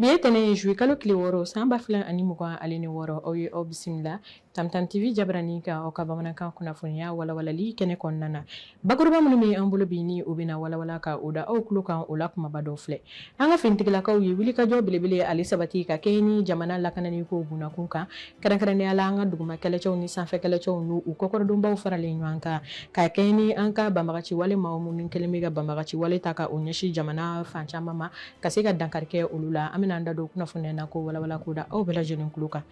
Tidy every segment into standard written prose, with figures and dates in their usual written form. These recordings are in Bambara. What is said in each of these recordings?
Bi ye tɛnɛn ye, juillet kalo tile 6, san 2026. Aw ye aw bisimila Tamtam TV jabaranin kan, aw ka bamanankan kunnafoniya walawalali kɛnɛ kɔnɔna na. Bakuruba minnu bɛ an bolo bi, ni o bɛna walawala ka o da aw tulo kan, o la kumaba dɔw filɛ. An ka finitigilakaw ye wulikajɔ belebele ale sabati ka kɛɲɛ ni jamana lakanani ko bunakun kan, kɛrɛnkɛrɛnnenya la an ka duguma kɛlɛcɛw ni sanfɛ kɛlɛcɛw n'u u kɔkɔrɔdonbaw faralen ɲɔgɔn kan, ka kɛɲɛ ni an ka banbagaci wale maaw minnu kɛlen bɛ ka banbagaci wale ta ka o ɲɛsin jamana fan caman ma, ka se ka dankari kɛ olu la. An bɛna an da don kunnafoniya na ko walawala ko da aw bɛɛ lajɛlen tulo kan.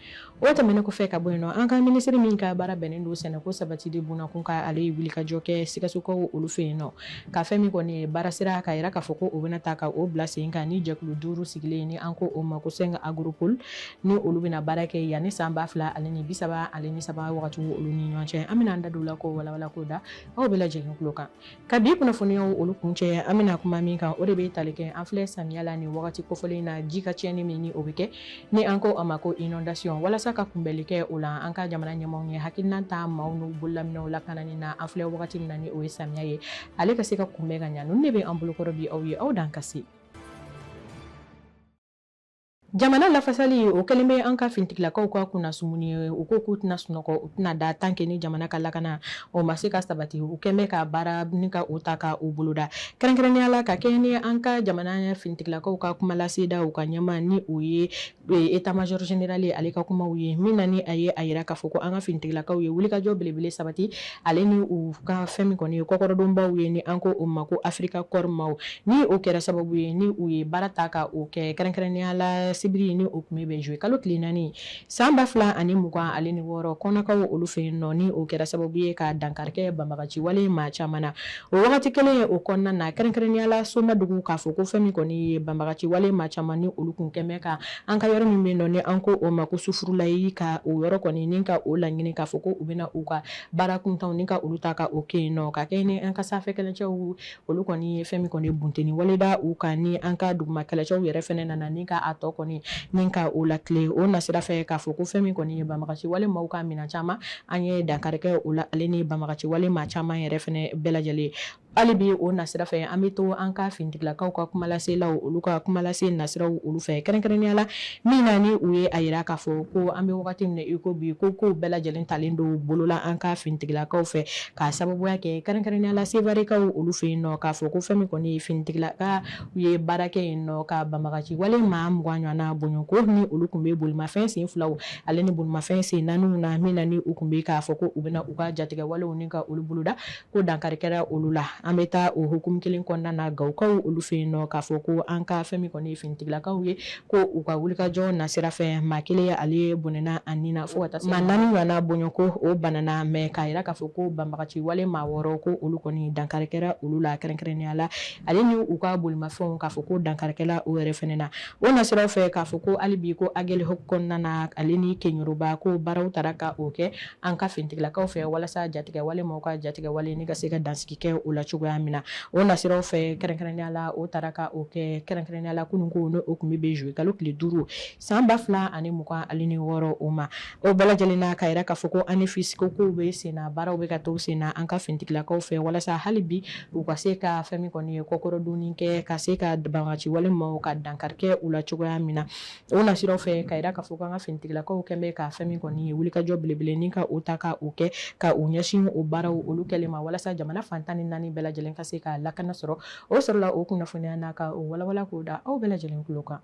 O tɛmɛnen kɔfɛ ka bɔ yen nɔ, an ka minisiri min ka baara bɛnnen don sɛnɛko sabatili bunakun kan, ale ye wulikajɔ kɛ Sikasokaw olu fɛ yen nɔ, ka fɛn min kɔni ye baara sira ka yira k'a fɔ ko o bɛna ta ka o bila sen kan ni jɛkulu 5 sigilen, ni an ko o ma ko 5 agropole, ni olu bɛna baara kɛ yanni san 2033 wagatiw olu ni ɲɔgɔn cɛ. An bɛna an da don o la ko walawala ko da aw bɛɛ lajɛlen tulo kan. Ka bi kunnafoniyaw olu kuncɛ, an bɛna kuma min kan, o de bɛ tali kɛ an filɛ samiya la nin wagati kofɔlen na, ji ka tiɲɛni min ni o bɛ kɛ, ni an ko a ma ko inondation. Walasa ka kunbɛli kɛ o la, an ka jamana ɲɛmaaw ye hakilina ta maaw n'u bololaminɛw lakanani na an filɛ wagati min na ni o ye samiya ye, ale ka se ka kunbɛn ka ɲa. Ninnu de bɛ an bolokɔrɔ bi, aw ye aw dan ka se. Jamana lafasali, o kɛlen bɛ an ka finitigilakaw ka kunnasumuni ye. U ko k'u tɛna sunɔgɔ, u tɛna da tant que ni jamana ka lakana o ma se ka sabati. U kɛlen bɛ ka baara ni ka o ta ka u boloda, kɛrɛnkɛrɛnnenya la ka kɛɲɛ ni an ka jamana finitigilakaw ka kumalaseda, u ka ɲɛmaa ni o ye état major général ye, ale ka kumaw ye min na ni a ye a yira k'a fɔ ko an ka finitigilakaw ye wulikajɔ belebele sabati, ale ni u ka fɛn min kɔni ye kɔkɔrɔdonbaw ye, ni an ko o ma ko Africa Corps maaw, ni o kɛra sababu ye ni u ye baara ta ka o kɛ, kɛrɛnkɛrɛnnenya la sibiri ni o tun bɛ bɛn juillet kalo tile 4, san 2026, kɔnɔkaw olu fɛ yen nɔ, ni o kɛra sababu ye ka dankari kɛ banbagaci wale maa caman na. O wagati kelen o kɔnɔna na, kɛrɛnkɛrɛnnenya la Somadugu, k'a fɔ ko fɛn min kɔni ye banbagaci wale maa caman ni olu kun kɛn bɛ ka an ka yɔrɔ min bɛ yen nɔ, ni an ko o ma ko Sufurulayi, ka o yɔrɔ kɔni ni ka o laɲini k'a fɔ ko u bɛna u ka baara kuntanw ni ka olu ta ka o kɛ yen nɔ, ka kɛ ni an ka sanfɛ kɛlɛcɛw olu kɔni ye fɛn min kɔni bunteni wale da u kan, ni an ka duguma kɛlɛcɛw yɛrɛ fɛnɛ nana ni ka a tɔ kɔni ni ka o lakile. O nasira fɛ k'a fɔ ko fɛn min kɔni ye banbagaci wale maaw ka minɛn caman, an ye dankari kɛ o la, ale ni banbagaci wale maa caman yɛrɛ fɛnɛ bɛɛ lajɛlen. Hali bi o nasira fɛ, an bɛ to an ka finitigilakaw ka kumalaselaw olu ka kumalase nasiraw olu fɛ, kɛrɛnkɛrɛnnenya la min na ni u ye a yira k'a fɔ ko an bɛ wagati min na i ko bi, ko kow bɛɛ lajɛlen talen don bolola an ka finitigilakaw fɛ, k'a sababuya kɛ kɛrɛnkɛrɛnnenya la Sevarekaw olu fɛ yen nɔ, k'a fɔ ko fɛn min kɔni ye finitigilaka u ye baara kɛ yen nɔ ka banbagaci wale maa 20 ɲɔgɔnna bɔɲɔgɔnko, ni olu tun bɛ bolimafɛn sen filaw ale ni bolimafɛn sen naaniw na, min na ni u tun bɛ k'a fɔ ko u bɛna u ka jatigɛ walew ni ka olu boloda, ko dankari kɛra olu la. An bɛ taa o hukumu kelen kɔnɔna na Gawukaw olu fɛ yen nɔ, k'a fɔ ko an ka fɛn min kɔni ye finitigilakaw ye, ko u ka wulikajɔ nasira fɛ, maa kelen ale bɔnɛna a ni na, fo ka taa se maa 4 ɲɔgɔnna bɔɲɔgɔnko o banana mɛ, k'a yira k'a fɔ ko banbagaci wale maa 6, ko olu kɔni dankari kɛra olu la, kɛrɛnkɛrɛnnenya la ale ni u ka bolimafɛnw, k'a fɔ ko dankari kɛla o yɛrɛ fɛnɛ na. O nasiraw fɛ k'a fɔ ko hali bi ko Aguelhok kɔnɔna na ale ni Keɲeroba, ko baaraw taara ka o kɛ an ka finitigilakaw fɛ walasa jatigɛ wale maaw ka jatigɛ wale ni ka se ka dansigi kɛ o la cogoya min na. O nasiraw fɛ, kɛrɛnkɛrɛnnenya la o taara ka o kɛ kɛrɛnkɛrɛnnenya la kunun ko n'o tun bɛ bɛn juillet kalo tile 5, san 2026 o ma. O bɛɛ lajɛlen na, k'a yira k'a fɔ ko ANEFIS ko kow bɛ sen na, baaraw bɛ ka to sen na an ka finitigilakaw fɛ, walasa hali bi u ka se ka fɛn min kɔni ye kɔkɔrɔdonni kɛ, ka se ka banbagaci wale maaw ka dankari kɛ u la cogoya min na. O nasiraw fɛ, k'a yira k'a fɔ ko an ka finitigilakaw kɛn bɛ ka fɛn min kɔni ye wulikajɔ belebele ni ka o ta ka o kɛ, ka u ɲɛsin o baaraw olu kɛlen ma, walasa jamana fan 14 bɛɛ lajɛlen ka se ka lakana sɔrɔ. O sɔrɔla o kunnafoniya na ka o walawala k'o da aw bɛɛ lajɛlen tulo kan.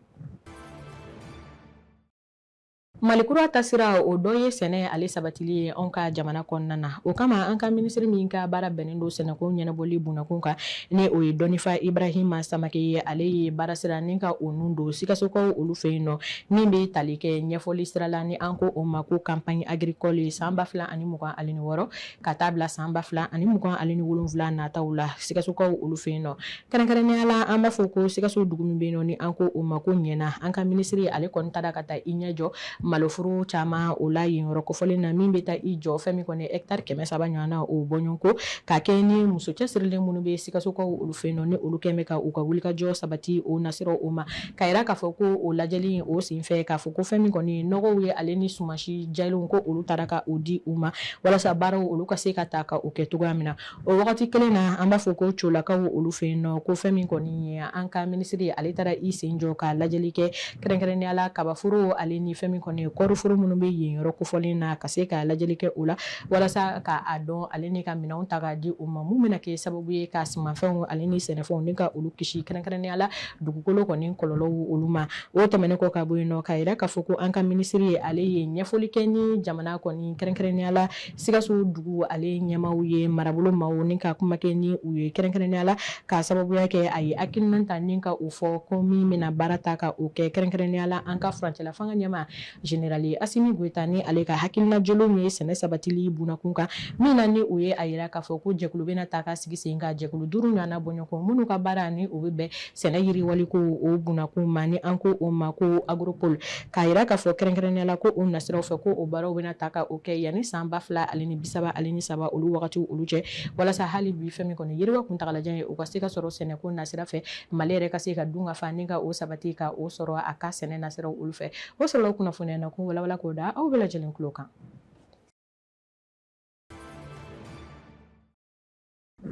Mali kura tasira, o dɔ ye sɛnɛ ale sabatili ye anw ka jamana kɔnɔna na. O kama, an ka minisiri min ka baara bɛnnen don sɛnɛko ɲɛnabɔli bunakun kan, ni o ye Dɔnnifa Ibrahima Samake ye, ale ye baara sira ni ka o nun don Sikasokaw olu fɛ yen nɔ, min bɛ tali kɛ ɲɛfɔli sira la, ni an ko o ma ko campagne agricole ye, san 2026 ka taa bila san 2027 nataw la Sikasokaw olu fɛ yen nɔ. Kɛrɛnkɛrɛnnenya la, an b'a fɔ ko Sikaso dugu min bɛ yen nɔ, ni an ko o ma ko Ɲɛna, an ka minisiri ale kɔni taara ka taa i ɲɛ jɔ Maloforo caman o la yen yɔrɔ kofɔlen na, min bɛ taa i jɔ fɛn min kɔni hectare 300 ɲɔgɔn na o bɔɲɔgɔnko, ka kɛ ni muso cɛsirilen minnu bɛ Sikasokaw olu fɛ yen nɔ, ni olu kɛn bɛ ka u ka wulikajɔ sabati o nasiraw o ma. Ka yira k'a fɔ ko o lajɛli o senfɛ, k'a fɔ ko fɛn min kɔni nɔgɔw ye ale ni sumansi jɛlenw, ko olu taara ka o di u ma walasa baaraw olu ka se ka ta ka o kɛ cogoya min na. O wagati kelen na, an b'a fɔ ko Colakaw olu fɛ yen nɔ, ko fɛn min kɔni ye an ka minisiri, ale taara i sen jɔ ka lajɛli kɛ kɛrɛnkɛrɛnnenya la kabaforo ale ni fɛn min kɔni ye kɔɔriforo minnu bɛ yen yɔrɔ kofɔlen na, ka se ka lajɛli kɛ o la walasa k'a dɔn ale ni ka minɛnw ta k'a di u ma, mun bɛna kɛ sababu ye ka sumanfɛnw ale ni sɛnɛfɛnw ni ka olu kisi kɛrɛnkɛrɛnnenya la dugukolo kɔni kɔlɔlɔw olu ma. O tɛmɛnen kɔ ka bɔ yen nɔ, k'a yira k'a fɔ ko an ka minisiri, ale ye ɲɛfɔli kɛ ni jamana kɔni kɛrɛnkɛrɛnnenya la Sikaso dugu ale ɲɛmaaw ye, marabolo maaw, ni ka kuma kɛ ni u ye kɛrɛnkɛrɛnnenya la k'a sababuya kɛ a ye hakilina ta ni ka o fɔ ko min bɛna baara ta ka o kɛ kɛrɛnkɛrɛnnenya la an ka furancɛla fanga ɲɛmaa général Assimi Goïta, ni ale ka hakilina jolenw ye sɛnɛ sabatili bunakun kan, min na ni o ye a yira k'a fɔ ko jɛkulu bɛna ta ka sigi sen kan, jɛkulu 5 ɲɔgɔnna bɔɲɔgɔn, minnu ka baara ni o bɛ bɛn sɛnɛ yiriwali ko o bunakun ma, ni an ko o ma ko agropole. K'a yira k'a fɔ kɛrɛnkɛrɛnnenya la ko o nasiraw fɛ, ko o baaraw bɛna ta ka o kɛ yanni san 2033 olu wagatiw olu cɛ, walasa hali bi fɛn min kɔni yiriwa kuntagalajan ye, o ka se ka sɔrɔ sɛnɛko nasira fɛ, Mali yɛrɛ ka se ka dun ka fa ni ka o sabati ka o sɔrɔ a ka sɛnɛ nasiraw olu fɛ. O sɔrɔla kunnafoniya na ko walawala k'o da aw bɛɛ lajɛlen tulo kan.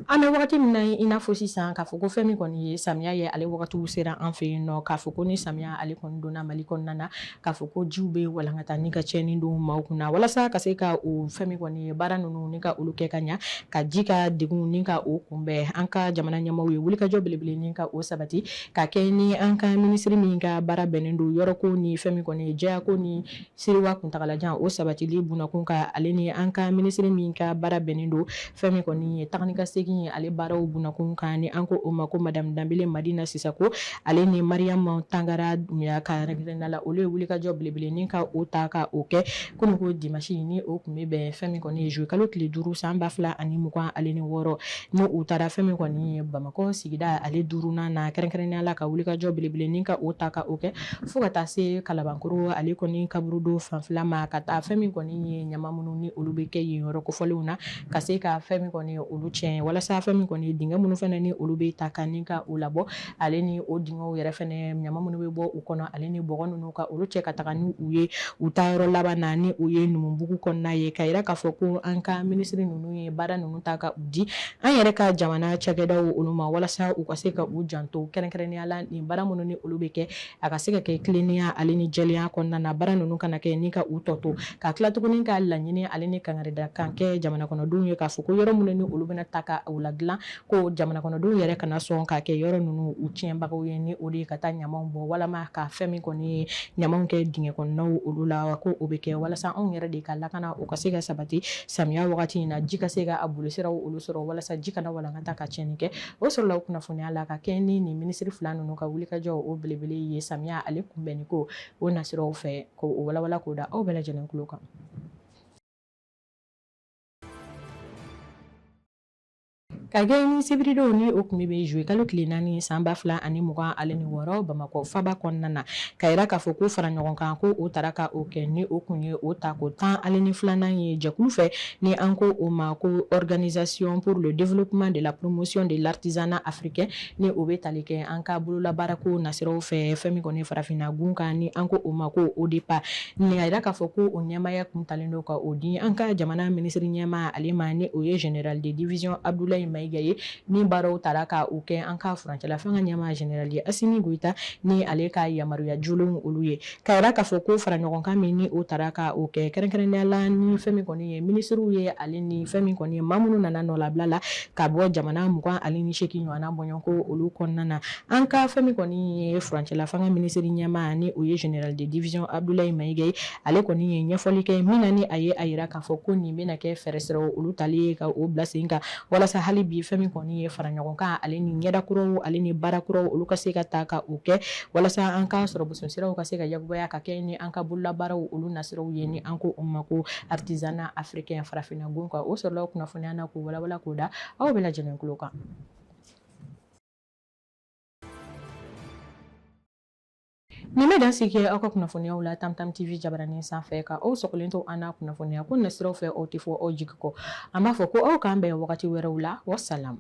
An bɛ wagati min na i n'a fɔ sisan, k'a fɔ ko fɛn min kɔni ye samiya ye, ale wagatiw sera an fɛ yen nɔ, k'a fɔ ko ni samiya ale kɔni donna Mali kɔnɔna na, k'a fɔ ko jiw bɛ walankata ni ka tiɲɛni don maaw kunna, walasa ka se ka o fɛn min kɔni ye baara ninnu ni ka olu kɛ ka ɲa, ka ji ka degun ni ka o kunbɛn, an ka jamana ɲɛmaaw ye wulikajɔ belebele ni ka o sabati, ka kɛ ni an ka minisiri min ka baara bɛnnen don yɔrɔko ni fɛn min kɔni ye jɛyako ni siriwa kuntagalajan o sabatili bunakun kan, ale ni an ka minisiri min ka baara bɛnnen don fɛn min kɔni ye taga ni ka segin ale baaraw bunakun kan, ni an ko o ma ko madame Danbele Madina Sisako, ale ni Mariam Tangara Dunbiya ka kɛrɛnkɛrɛnnenya la, olu ye wulikajɔ belebele ni ka o ta ka o kɛ kunun ko dimanche, ni o tun bɛ bɛn fɛn min kɔni ye juillet kalo tile 5 san 2026, ni u taara fɛn min kɔni ye Bamakɔ sigida ale 5nan na kɛrɛnkɛrɛnnenya la, ka wulikajɔ belebele ni ka o ta ka o kɛ fo ka taa se Kalabankoro ale kɔni kaburudo fanfɛla ma, ka taa fɛn min kɔni ye ɲama minnu ni olu bɛ kɛ yen yɔrɔ kofɔlenw na, ka se ka fɛn min kɔni ye olu tiɲɛ, walasa fɛn min kɔni dingɛ minnu fɛnɛ ni olu bɛ ta ka ni ka o labɔ, ale ni o dingɛw yɛrɛ fɛnɛ ɲama minnu bɛ bɔ u kɔnɔ, ale ni bɔgɔ ninnu ka olu cɛ ka taga ni u ye u taayɔrɔ laban na, ni o ye Numubugu kɔnɔna ye. Ka yira k'a fɔ ko an ka minisiri ninnu ye baara ninnu ta ka u di an yɛrɛ ka jamana cakɛdaw olu ma, walasa u ka se ka u janto kɛrɛnkɛrɛnnenya la nin baara minnu ni olu bɛ kɛ, a ka se ka kɛ tilennenya ale ni jɛlenya kɔnɔna na, baara ninnu kana kɛ ni ka u tɔ to, ka tila tuguni ka laɲini ale ni kangarida kan kɛ jamana kɔnɔdenw ye, k'a fɔ ko yɔrɔ minnu ni olu bɛna ta ka u ladilan, ko jamana kɔnɔdenw yɛrɛ kana sɔn ka kɛ yɔrɔ ninnu u tiɲɛbagaw ye, ni o de ye ka taa ɲamanw bɔ walama ka fɛn min kɔni ye ɲamanw kɛ dingɛ kɔnɔnaw olu la, ko o bɛ kɛ walasa anw yɛrɛ de ka lakana o ka se ka sabati samiya wagati in na, ji ka se ka a bolisiraw olu sɔrɔ walasa ji kana walankata ka tiɲɛni kɛ. O sɔrɔla kunnafoniya la ka kɛ ni nin minisiri fila ninnu ka wulikajɔ o belebele ye samiya ale kunbɛnni ko o nasiraw fɛ, ko o walawala k'o da aw bɛɛ lajɛlen tulo kan. Ka kɛ ni sibiridon ni o tun bɛ juillet kalo tile 4 san 2026 Bamakɔ faba kɔnɔna na, ka yira k'a fɔ ko fara ɲɔgɔn kan ko o taara ka o kɛ, ni o kun ye o ta ko 12nan ye jɛkulu fɛ, ni an ko o ma ko organisation pour le développement de la promotion de l'artisanat africain, ni o bɛ tali kɛ an ka bololabaarako nasiraw fɛ fɛn min kɔni farafinna gun kan, ni an ko o ma ko ODEPA. Ni a yira k'a fɔ ko o ɲɛmaaya kun talen don ka o di an ka jamana minisiri ɲɛmaa ale ma, ni o ye général de division Abdoulaye Maïga ye, ni baaraw taara ka o kɛ an ka furancɛla fanga ɲɛmaa général ye Assimi Goïta ni ale ka yamaruya jolenw olu ye. Ka yira k'a fɔ ko fara ɲɔgɔn kan min ni o taara ka o kɛ kɛrɛnkɛrɛnnenya la ni fɛn min kɔni ye minisiriw ye, ale ni fɛn min kɔni ye maa minnu nana nɔlabila la ka bɔ jamana 28 ɲɔgɔnna bɔɲɔgɔnko olu kɔnɔna na, an ka fɛn min kɔni ye furancɛla fanga minisiri ɲɛmaa ni o ye général de division Abdoulaye Maïga ye, ale kɔni ye ɲɛfɔli kɛ min na ni a ye a yira k'a fɔ ko nin bɛna kɛ fɛɛrɛ siraw olu tali ye ka o bila sen kan, walasa hali bi fɛn min kɔni ye fara ɲɔgɔn kan ale ni ɲɛda kuraw ale ni baara kuraw olu ka se ka ta ka o kɛ, walasa an ka sɔrɔ bosonsiraw ka se ka yakubaya ka kɛ ni an ka bololabaaraw olu nasiraw ye, ni an ko o ma ko artisanat africain farafinna gun kan. O sɔrɔla kunnafoniya na k'o walawala k'o da aw bɛɛ lajɛlen tulo kan. Nin bɛ dan sigi aw ka kunnafoniyaw la Tam Tam TV jabaranin sanfɛ, ka aw sɔgɔlen to an na kunnafoniya ko nasiraw fɛ, aw tɛ fɔ aw jigi kɔ. An b'a fɔ ko aw k'an bɛn wagati wɛrɛw la. Wasalam.